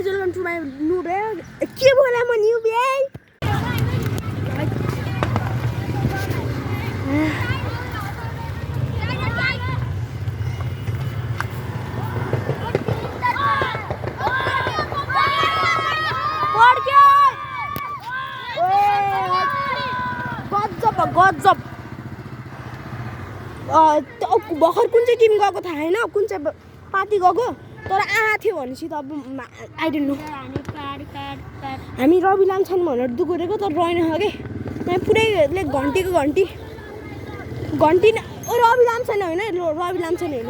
guys, welcome to my new vlog. के बोला म न्यू vlog? गजब भर्खर कुन चाहिँ टिम गएको थाहा छैन कुन चाहिँ पार्टी गएको तर आएको थियो भनेपछि त अब आई डोन्ट नो हामी रवि लामछन् भनेर दुगुरेको तर रहेन के यहाँ पुरैले घन्टीको घन्टी रवि लामछन् होइन रवि लामछन् होइन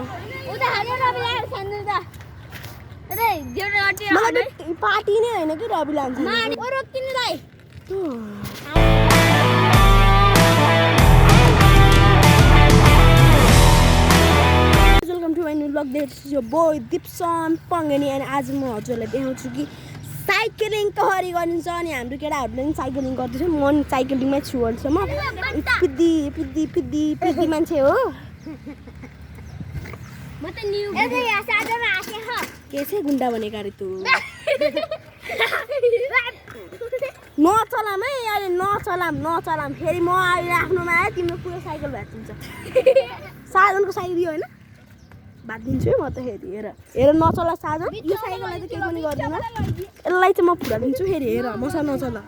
पार्टी नै होइन कि Rabi Lamichhane welcome to my new blog this is your boy Dipson Pangeni अनि आज म हजुरलाई देखाउँछु कि साइक्लिङ कसरी गरिन्छ अनि हाम्रो केटाहरूले पनि साइक्लिङ गर्दैछ म पनि साइक्लिङमै छु अहिलेसम्म पिद्दी मान्छे हो के चाहिँ गुन्डा भनेको अरे तँ नचलाम है अहिले नचलाम फेरि म अहिले आफ्नोमा आयो तिम्रो पुरो साइकल भाँचिन्छ साधनको साइकल दियो होइन भाँचिदिन्छु है म त हेर नचला साधन यो साइकललाई त केही पनि गर्दिनँ यसलाई चाहिँ म फुटाइदिन्छु फेरि हेर मसँग नचला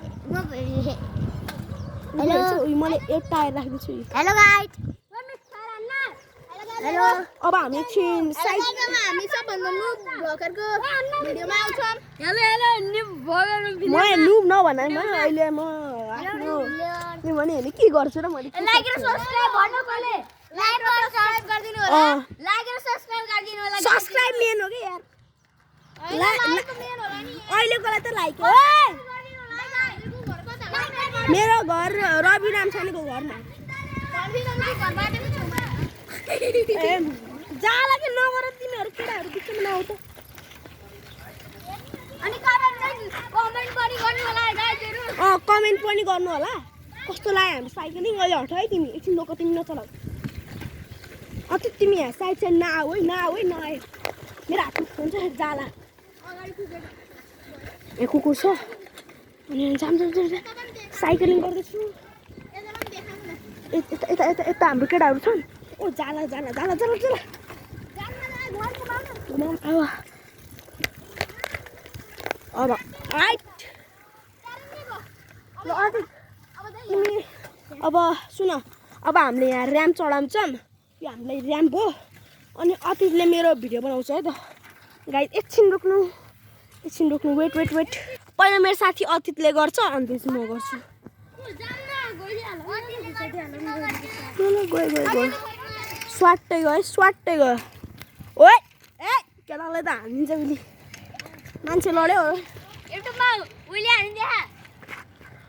मैले एक टायर राखिदिन्छु हेलो गाइड हेलो अब हामी एकछिन हामी सबभन्दा नुब भर्खरको भिडियोमा आउँछौँ म नुब नभन म अहिले म आफ्नो भने होइन के गर्छु र मैले सब्सक्राइब मेन हो कि यार अहिलेकोलाई त लाइक हो मेरो घर रवि रामछानेको घरमा जाला कि नगर तिमीहरू केटाहरू बिचमा नआउ त कमेन्ट पनि गर्नु होला कस्तो लाग्यो हाम्रो साइकलिङ अहिले हट है तिमी एकछिन लोक तिमी नचलाऊ अझ तिमी यहाँ साइड नआऊ है नआए मेरो हातमा हुन्छ जाला ए कुकुर छ अनि जाम साइक्लिङ गर्दैछु यता हाम्रो केटाहरू छन् ओ जाला अब अब सुन अब हामीले यहाँ ऱ्याम्प चढाउँछौँ यो हामीलाई ऱ्याम्प हो अनि अतिथले मेरो भिडियो बनाउँछ है त गाइस एकछिन रोक्नु वेट पहिला मेरो साथी अतिथले गर्छ अनि त्यसपछि म गर्छु गयो स्वाट्टै गयो ओए ए केटालाई त हानिदिन्छ उसले मान्छे लड्यो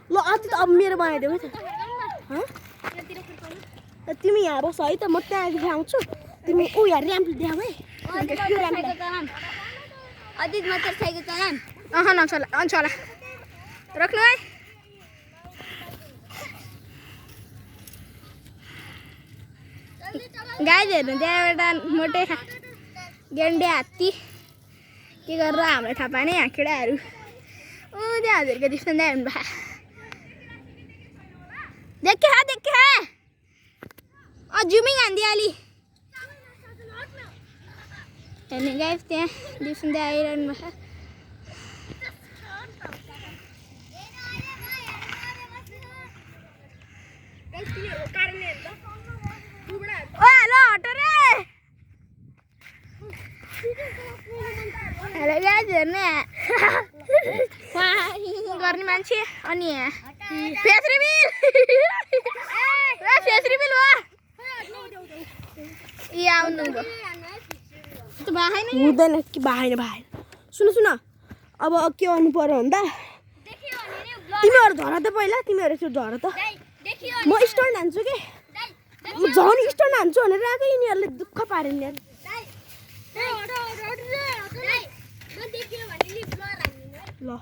ल अति त अब मेरो बनाइदेऊ है त तिमी यहाँ बस है त म त्यहाँ देखाउँछु तिमी ऊ यहाँ ऱ्याम्प देखाऊ है अदित मात्र साइकल चलाम नचला रोक्नु है गाई हेर्नु त्यहाँ एउटा मोटे गेन्डे हात्ती के गरेर हामीलाई थाहा पाएन यहाँ केटाहरू त्यहाँ हजुरको दिप्सन त्यहाँ हेर्नु भए देखे जुमिङ हान्दी अलि हेर्ने गाई त्यहाँ दिप्सन त्यहाँ आइरहनु भएको हेलो गाइस हेर्ने गर्ने मान्छे अनि यहाँ फेस रिभिल हो ए आउनु हुँदैन कि भाएन सुन अब के गर्नु पर्यो भन्दा तिमीहरू झर त पहिला तिमीहरू एकचोटि झर त म स्टन्ट हान्छु कि म झन् स्टन्ट हान्छु भनेर आएको यिनीहरूले दुःख पार्यो नि ल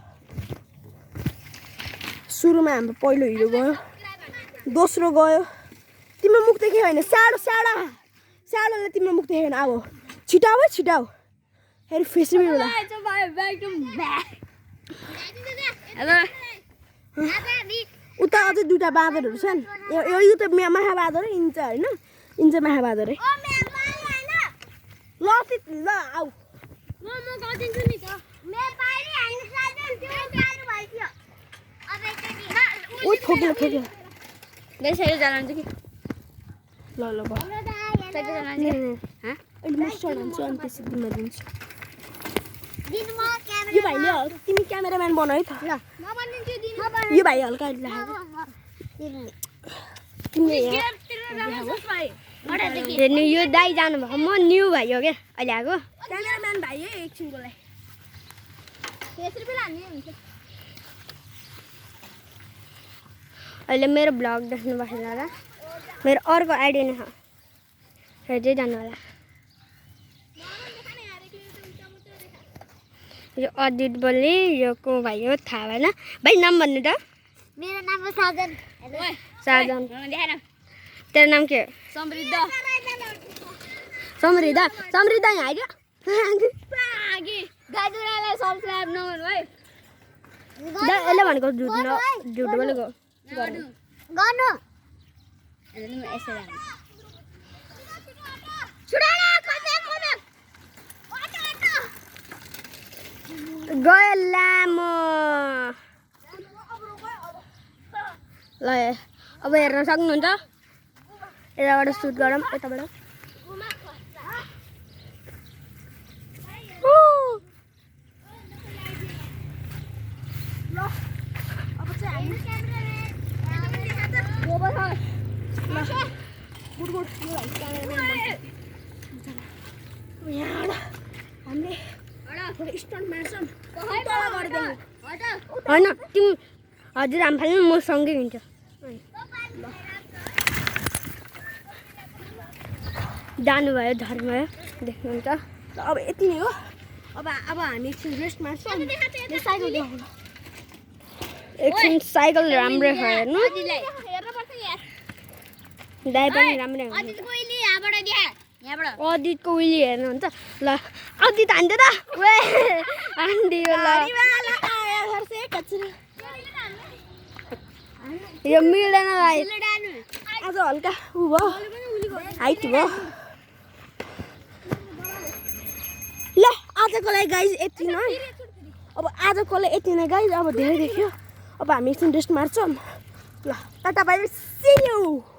सुरुमा हाम्रो पहिलो हिरो गयो दोस्रो गयो तिम्रो मुख देख्यो होइन स्याडोले तिम्रो मुख देख्यो होइन अब छिटाऊ फेरि फेस्टिभल होला उता अझै दुईवटा बाँदरहरू छन् यो त महाबादर इन्छ होइन इन्छ महाबादर है ल ल आऊ ओ ठोक्यो ठोक्यो ल ल भयो अहिले म चढाउँछु अनि पछि दिनमा दिन्छु यो भाइले तिमी क्यामेराम्यान बनाऊ है त ल यो भाइ हल्का हेर्नु यो दाइ जानुभयो म न्यू भाइ हो क्या अहिले आएको क्यामेराम्यान भाइ है एकछिनको लागि अहिले मेरो ब्लग देख्नु भएन होला मेरो अर्को आइडिया नै हो हेर्दै जानु होला यो अदित बोल्ने यो को भाइ हो थाहा भएन भाइ नाम भन्नु त मेरो नाम हो साजन साजन तेरो नाम के हो समृद्धा समृद्धा यहाँ आइदियो गाजुरालाई सब्स्क्राइब नगर्नु है यसले भनेको झुट बोलेको गर्नु गयो लामो ल अब हेर्न सक्नुहुन्छ यताबाट सुट गरौँ यताबाट हामीले थोरै स्टन्ट मार्छौँ होइन तिमी हजुर आम्फाले म सँगै हिँड्छ जानुभयो धर्म देख्नुहुन्छ अब यति नै हो अब हामी एकछिन रेस्ट मार्छौँ साइकल देखाउनु एकछिन साइकल राम्रै छ हेर्नु दाइ पनि राम्रै हो अदितको उइली हेर्नुहुन्छ ल अदित हान्थ्यो त हान्दियो ल यो मिल्दैन भाइ आज हल्का ऊ भयो हाइट भयो ल आजको लागि गाइज यति नै अब आजको लागि यति नै गाइज अब धेरै देख्यो अब हामी एकछिन रेस्ट मार्छौँ ल tata bye bye see you